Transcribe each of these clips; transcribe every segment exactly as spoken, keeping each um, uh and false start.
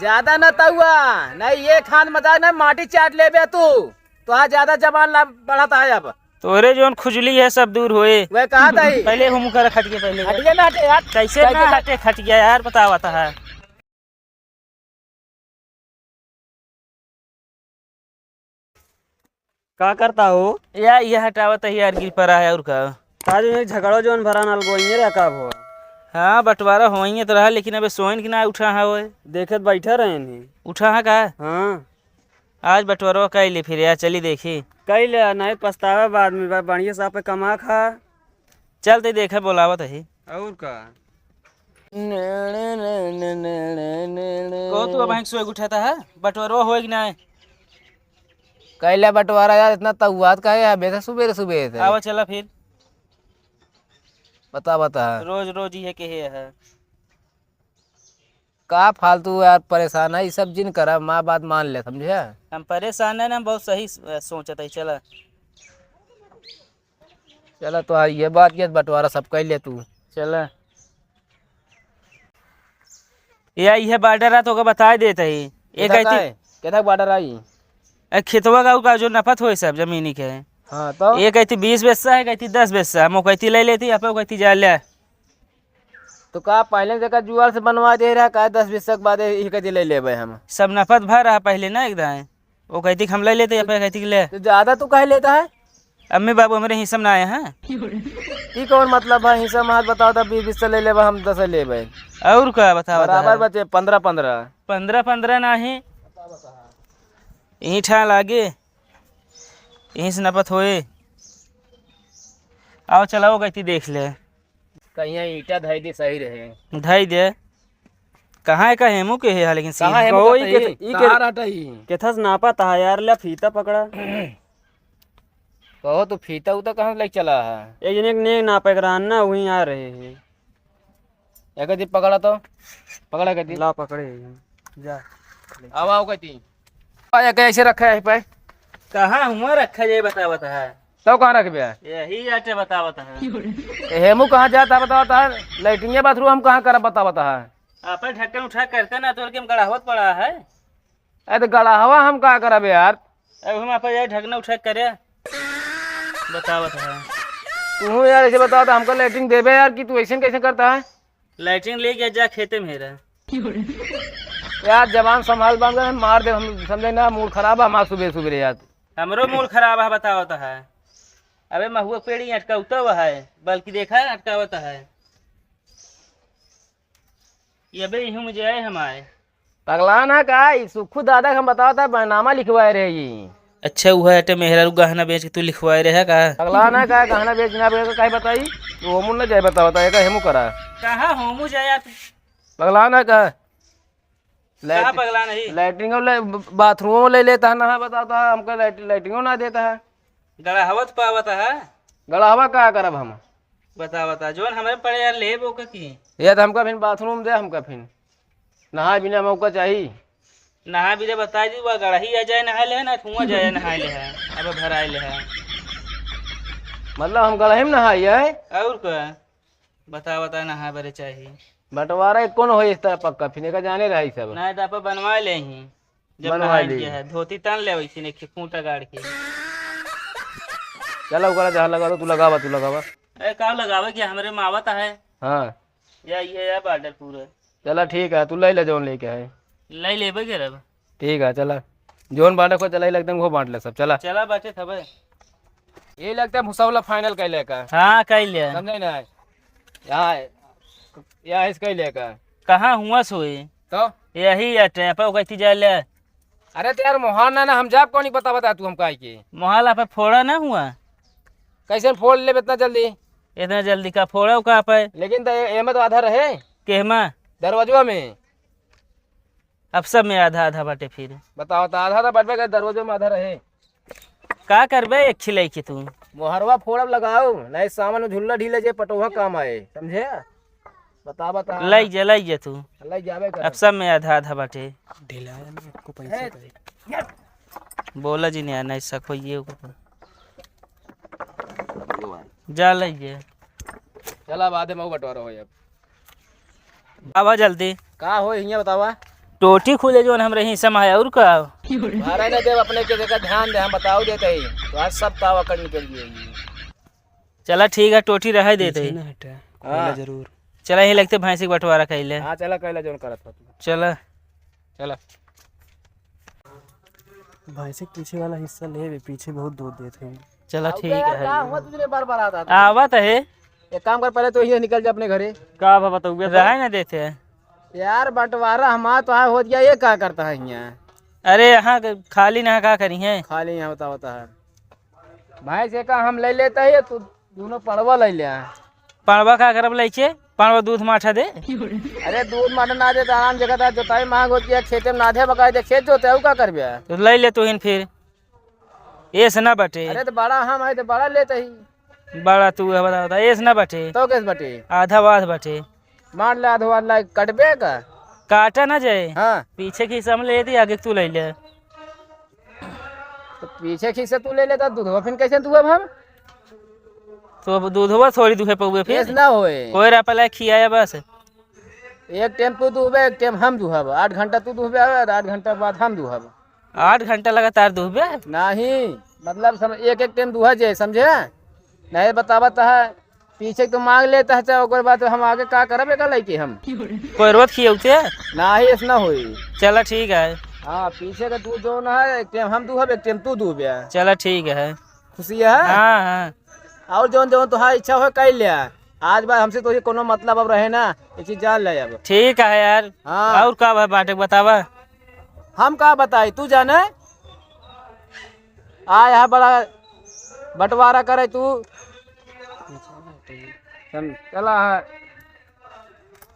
ज्यादा न तउआ, नहीं ये खान मजाक न माटी चाट लेबे तू। तो आज ज्यादा जबान ला बढ़ता है अब। तोरे जौन खुजली है सब दूर होए। वह कहा था ही। पहले हम कर खटिए पहले। हटिए ना हटे यार। कैसे कैसे ना कर- हटे खटिया यार, बतावत है। का करता हो? या, ये हटावत है यार, गिर पड़ा है और का। का जो एक झगड़ा जौन भरा नाल गोइये रहा का भो? हाँ, बंटवारा होइये तो रहा, लेकिन अबे सोइन की ना उठा है वो। देखत बैठा रहे नहीं। उठा है का? हाँ। आज बंटवारा कइ ले फिर यार, चली देखी। कइ ले, नहीं पछतावा बाद में, बा-, बढ़िया से आप कमा खा। चल ते देखे, बोलावत ही। और का? कहो तू अब सोए उठाता है, बंटवारा होए कि ना? कइ ले बंटवारा यार, इतना तउआत का है यार, बेटा सुबेरे सुबेरे से। आवा चला फिर। बता, बता। रोज रोज ये कहे है। का फालतू यार परेशान है, ये सब जिन करा, माँ बात मान ले, समझे? हम परेशान है ना, हम बहुत सही स-, सोचत है, चला। चला तो हाँ, ये बात, ये बंटवारा सब कइ ले तू। चला। या, ये बॉर्डर है, तो ओके बताइ देत ही। ये केथा कहती का है? केथा बॉर्डर आई? ए, खेतवा का, का जो नपत होए सब जमीनी के। हाँ, तो? ये कहती बीस बिस्सा है, कहती दस बिस्सा, हम कहती ले लेती, आप कहती जा ले। तो का पहले जगह जुआर से बनवा दे रहा, का दस बीस तक बाद ही कहती ले लेबे हम? सब नपत भर रहा पहले ना एक दाएं, वो कहती कि हम ले लेते, आप कहती कि ले। तो ज्यादा तू कह लेता है? अम्मी बाबू हमरे हिस्सा में ना आए हैं। ई कौन मतलब है, हिस्सा में हाथ बताओ, तब बीस बीस से ले लेबे, हम दस ले लेबे। और का बताओ बराबर बचे, पन्द्रह पन्द्रह। पन्द्रह पन्द्रह नाही। यहीं ठा लागे, यहीं से नपत होए। आओ चलाओ गई देख ले। कहीं ईंटा धई दे सही रहे। धई दे। कहाँ है का हेमू के है, लेकिन सीन कहाँ हेमू कोई का के, तही? ई के, तार हटा ही। केथस नापा तहा यार, ले फीता पकड़ा। कहो तो फीता उता कहाँ से लेके चला है? एक जने के नेग नापे के रहन ना, वहीं आ रहे हैं। एक दी पकड़ा तो, पकड़ा के दी। ला पकड़े, जा। अब आओ कहती। आ, एक ऐसे रखा है पे। कहाँ हुआ रखा, ये बतावत है। तब कहाँ रखबे? यही आटे बतावत है। ए, हेमू कहाँ जाता बतावत है? लैट्रिन बाथरूम हम कहाँ करब बतावत है? आपन ढक्कन उठा करते ना, तोर के हम गड़ावत पड़ा है। अरे तो गड़ावा हम का करब यार? अब हम आपन ये ढकना उठा करे बतावत है। तू यार ऐसे बताओ तो हमको लैट्रिन देबे यार कि तू ऐसे कैसे करता है? लैट्रिन ले गया जा खेते में हेरा। यार जबान संभाल बांध के मार दे, हम समझे ना, मूड खराब है हमारा सुबह सुबह यार। हमरो मूड खराब है बतावत है। अबे महुआ पेड़ी अटकावत है, बल्कि देखा अटकावत है। ये अबे इहू में जाए हम आए। पगला ना का, ई सुखू दादा के हम बतावत है, बैनामा लिखवाए रहे ई। अच्छा, उहे अटे मेहरारू गहना बेच के तू लिखवाए रहे का? पगला ना का, गहना बेच ना बेच के काहे बताई? तो ओमुन न जाए बतावत है, का हेमू करा। कहाँ होमू जाए आप? पगला ना का? कहाँ लैट-, पगला नहीं? लैट्रिन ले, बाथरूम ले लेता है, ना बताता है, हमको लैट-, लैट्रिन ना देता है। गड़ाहवत पावत है। गड़ाहवा का करब हम? बता, बता, जोन हमें पड़े यार, लेबो का की? ये तो हमका फिन बाथरूम दे, हमका फिन नहाए बिना मौका चाही। नहाए बिना बताई दी, वह गड़ही आ जाए नहाए ले, ना धुआं जाए नहाए ले है, अब भराए ले है। मतलब हम गड़ही में नहाई है? और का? बता, बता, नहाए बरे चाही। बंटवारा एक कौन हो इस तरह पक्का, फिर एका जाने रही सब। नहीं तो आप बनवा ले ही। जब बनवा नहाए ली। के है, धोती तान ले वैसे ने खूंटा गाड़ के। चला ओकरा जहाँ लगा दो, तू लगावा, तू लगावा। ए, का लगावे के हमरे मावत है। हाँ। या ये है बॉर्डर पूरा। चला ठीक है, तू ले ले जौन लेके है। ले लेबे के रब। ठीक है, चला। जौन बांटे को चला, ये लगता है वो बांट ले सब, चला। चला बाटे थबे। ये लगता है भूसा वाला फाइनल कैले का। हाँ, कैले। समझे ना? यहाँ, यहाँ इस कैले का। कहाँ हुआ सोए? तो? यही अटे, पे कहती जाए ले। अरे तो यार, मोहाल ना, ना, हम जाब कौन, बता, बता तू हम काहे के? मोहाल आप फोड़ा ना हुआ? कैसे फोड़ लेब इतना जल्दी? इतना जल्दी का फोड़ा का पे? लेकिन तो ए-, एमे तो आधा रहे। केहमा? दरवाजवा में। अब सब में आधा आधा बाटे फिर। बताओ तो, आधा आधा बाटे, दरवाजवा में आधा रहे। का करबे एक खिलाई के तू? मोहरवा फोड़ब लगाओ, नहीं सामान में झुल्ला ढीले जे पटोहा काम आए, समझे? बता, बता। लाई जा, लाई जा तू। लाई जाबे कर। अब सब में आधा आधा बाटे। ढिलाया ना, आपको पैसा हे। दे। बोला जी नहीं, नहीं सको ये ऊपर। जा लाई जा। चला, बाद में बंटवारा हो अब। आवा जल्दी। का हो हियाँ बतावा? टोटी खुले जौन हमरे हिस्सा में है, और का? भरे न देब अपने के, देखा ध्यान दे, हम बताओ देते ही, तो आज सब तावा कर निकल गई। चला ठीक है, टोटी रहे देते ही। पीछे ना हटे, हाँ। खोला जरूर। चला यही लगते भैंसी के बंटवारा कैले। हाँ, चला कैला जौन करत हो तू। चला। चला। भैंसी के पीछे वाला हिस्सा लेबे, पीछे बहुत दूध देते हैं। चला आउ ठीक बे यार, है। का हुआ तुझे बार बार आता है? आवत है। एक काम कर, पहले तो यहीं निकल जा अपने घरे। का बा बताऊ बे, रहे ना देते हैं। यार बंटवारा हमार तो होत गया, ये का करता है यहाँ? अरे यहाँ के खाली ना का करी है? खाली यहाँ होता होता है। भैंस एका हम ले लेता है, तू दोनों पड़वा ले ले। पड़वा का करब लइके? पड़वा दूध माठा दे। अरे दूध माठा ना दे तो आराम जगह था, जोताई मांग होती है, खेते में नाधे बकाए दे, खेत जोते, ऊ का करबे? तो ले ले तू हिन फिर। एस ना बटे। अरे तो बड़ा हम है तो बड़ा लेते ही। बड़ा तू है, बता, बता, एस ना बटे। तो कैसे बटे? आधा वाध बटे। मार ले आधा वाध, ला कटबे का? काटा ना जाए। हाँ। पीछे के हिस्सा हम ले लेती, आगे के तू ले ले। तो पीछे के हिस्सा तू ले लेता, दूधवा फिर कैसे दुहब हम? तो अब दूधवा थोड़ी दुहे पउबे फिर। एस ना होए। कोई रा पला खियाया बस। एक टाइम तू दुहबे, एक टाइम हम दुहब। आठ घंटा तू दुहबे, आठ घंटा बाद हम दुहब। आठ घंटा लगातार दुहबे? नहीं, मतलब सम-, एक एक टाइम दुहा जाए, समझे? नहीं बतावत है, पीछे तो मांग लेता है, चाहे ओकर बाद हम आगे का करब एका लइके हम? कोई रोज खियौते? नहीं, ऐसना होई। चला ठीक है। हाँ, पीछे का दूध जौन है, एक टाइम हम दुहब, एक टाइम तू दुहबे। चला ठीक है। खुशी है? हाँ, हाँ। और जौन जौन तोहार इच्छा हो, कइ ले। आज बाद हमसे तोहे कोनो मतलब अब रहे ना, ये चीज जान ले अब। ठीक है यार। हाँ। और का बा-, बाटे बतावा। हम का बताई, तू जाने। आ यहाँ बड़ा बंटवारा करे तू। सम-, चला है।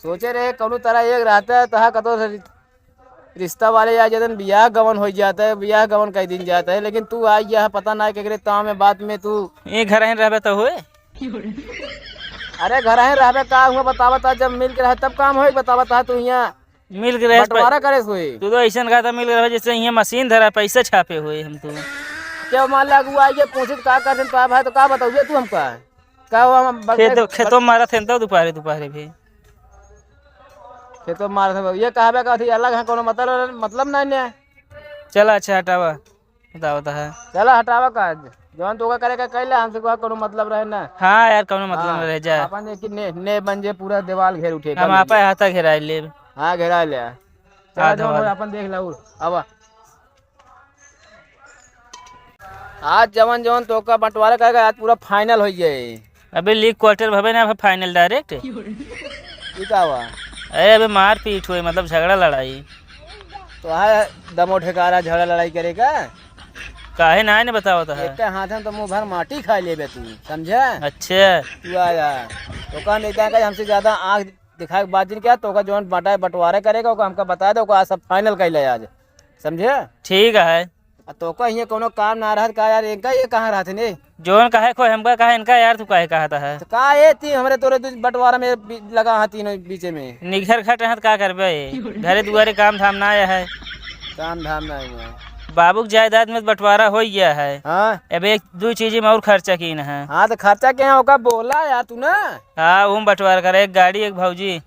सोचे रहे कौनो तरह एक रहता है, तहा कतो रिश्ता वाले आ जाते हैं, बियाह गवन हो जाता है, बियाह गवन कई दिन जाता है, लेकिन तू आ गया है, पता ना केकरे ताव में बात में तू। ये घर ही रहबे तो होए। अरे घर ही रहबे का हुआ बतावत है, जब मिल के रहे तब काम होए बतावत है, तू यहाँ मिल के रहे बंटवारा करे से होए। तू तो ऐसन कहा था मिल के रहे जैसे यहाँ मशीन धरा पैसा छापे हुए हम तो। क्या मान ला अगुआ आइए पूछित का कर देन तो भाई तो का बताओगे तू हमका? का हुआ हम बड़-, खेत, बड़-, खेतों में मारा थे तो दोपहरे, दोपहरे भी। खेतों में मारा थे, ये कहबे का अथी अलग है, कोनो मतलब, मतलब नहीं ने। चला अच्छा हटावा, बताओ तो है। चला हटावा का, जौन तोका करे का कैला, हमसे कोई कोनो मतलब रहे ना। हाँ यार, कोनो मतलब हाँ, न रह जाए। अपन एक ने, ने बन जे पूरा दीवाल घेर उठे, हम बन आपा जे। हाथा घेराई लेब। हाँ, घेरा ले। चला आधा जौन हो वाला। अपन देख ला, आवा। आज जवन जवन तोका बंटवारा करेगा, आज पूरा final होइ जाए। अबे league quarter भवे ना, final direct। ई का हुआ? अरे अबे मारपीट हुए, मतलब झगड़ा लड़ाई। तो है दमो ठेकारा झगड़ा लड़ाई करेगा? काहे ना ने बतावत है? एक हाथ में तो मुंह भर माटी खा लेबे तू, समझे? अच्छा। तू आया। तो का नहीं कहा हमसे ज्यादा आँख दिखाए के बात जिन क्या, तोका जौन बंटाए बंटवारे करेगा, ओका हमका बता दे, ओका आज सब final कैले आज, समझे? ठीक है। आ तोका हियाँ कोनो काम ना रहत का यार, इनका ये कहाँ रहत ने? जौन कहे को हमका कहे, इनका यार तू काहे कहत है? तो का ये ती हमरे तोरे दू बंटवारा में बी-, लगा है तीनों बीचे में। निघर घट रहत का करबे? घरे दुआरे काम धाम ना आया है। काम धाम ना आया है। बाबू के जायदाद में बंटवारा हो गया है। हाँ। अब एक दो चीज में और खर्चा कीन है। हाँ तो खर्चा के है, ओका बोला यार तू ना। हाँ, उम बंटवारा करे, एक गाड़ी, एक भौजी।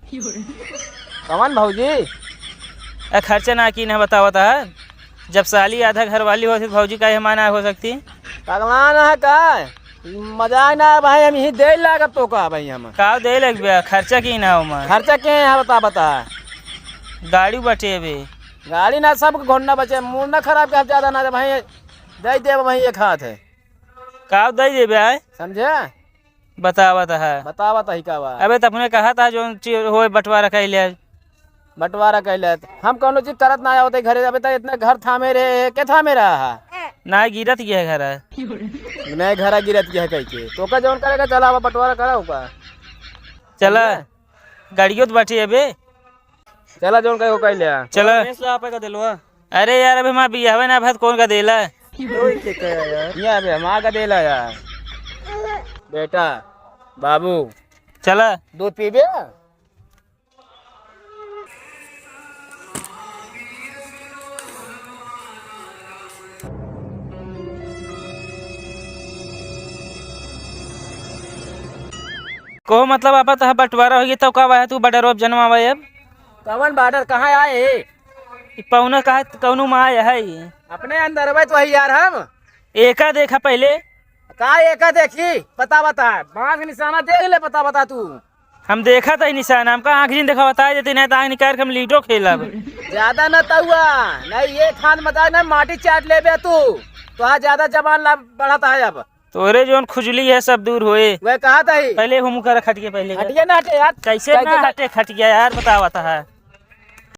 कौन भौजी? ए, खर्चा ना कीन है, बतावत है। जब साली आधा घर वाली होती, तो भौजी काहे हमार ना हो सकती? पगलान है का? मजाक ना है भाई, हम यही दे लागब तोका भाई हम। का दे लगबे? खर्चा कीन है ओमा। खर्चा के है, बता, बता। गाड़ी बटे बे। गाड़ी ना, सब घोड़ना बचे, मूड ना खराब कर ज्यादा ना भाई, दे दे भाई एक हाथ है। का दे देबे आए? समझे? बतावत है। बतावत है का बा? अबे त अपने कहा था जौन चीज होए बंटवारा कैले। बंटवारा कैले। हम कौनो चीज करत ना आवत है घरे, अबे त इतना घर थामे रहे, के थामे रहा है? ना गिरत गया घर है। नहीं घर गिरत गया है कह के। तो का जौन करेगा चला अब बंटवारा करा ओका। चला। समझे? गाड़ियों तो बाटी अबे। चला जौन कहे को कह ले। चला। रमेश ला आपे का दिलवा। अरे यार, अबे हमार बियाहवे ना भत कौन का देला? कोई के कहे यार। ये अबे हमार का देला यार। बेटा, बाबू। चला। दूध पीबे? को मतलब आपा तह बंटवारा होगी तब का वाहे तू बॉर्डर अब जनवावे अब? कवन बॉर्डर कहाँ आए? ई पौना कहा कौनो माय है ई? अपने अंदर बे तो है यार हम। एका देखा पहिले। का एका देखी? पता बता। बांस निशाना देख ले, पता बता तू। हम देखा था ही निशाना, हमका आँख जिन देखा बता देती, नहीं तो आँख निकाल के हम लूडो खेलब। ज्यादा न तउआ, नहीं ये खान बता ना माटी चाट लेबे तू। तो आज ज्यादा जबान ला बढ़ाता है अब। तोरे जौन खुजली है सब दूर होए। वह कहा था ही। पहिले हम कर खटिया पहिले कर। हटिए ना हटे यार। कैसे कैसे ना कर- हटे खटिया यार, बतावत है।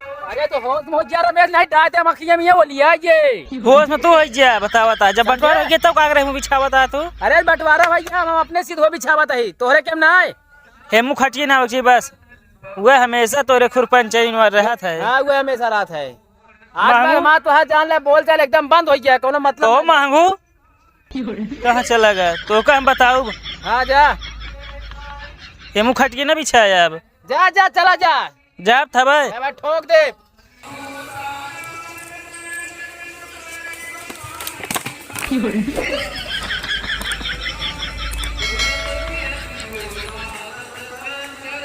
अरे तो होश में हो जा रमेश, नहीं डांटे मखिया में ये बोलिया ये। होश में तू हो जा, बतावत है। जब बंटवारा हो गया तब का करे मुँह बिछावत है तू? अरे बंटवारा भैया हम अपने सीध हो बिछावत है, तोहरे के हम ना आए। हे मुँह खटिए ना हो जी बस। वह हमेशा तोरे खुरपन चैन रहत है। हाँ, वह हमेशा रहत है। आज मांगू। मैं माँ तोहार जान ले, बोल चाल एकदम बंद हो गया, कोनो मतलब ओ नहीं। मांगू। कहाँ चला गया? तो का हम बताऊ? हाँ, जा। ये मुँह खटिए ना बिछाया अब। जा, जा, चला जा। जाब था भाई। मैं ठोक दे।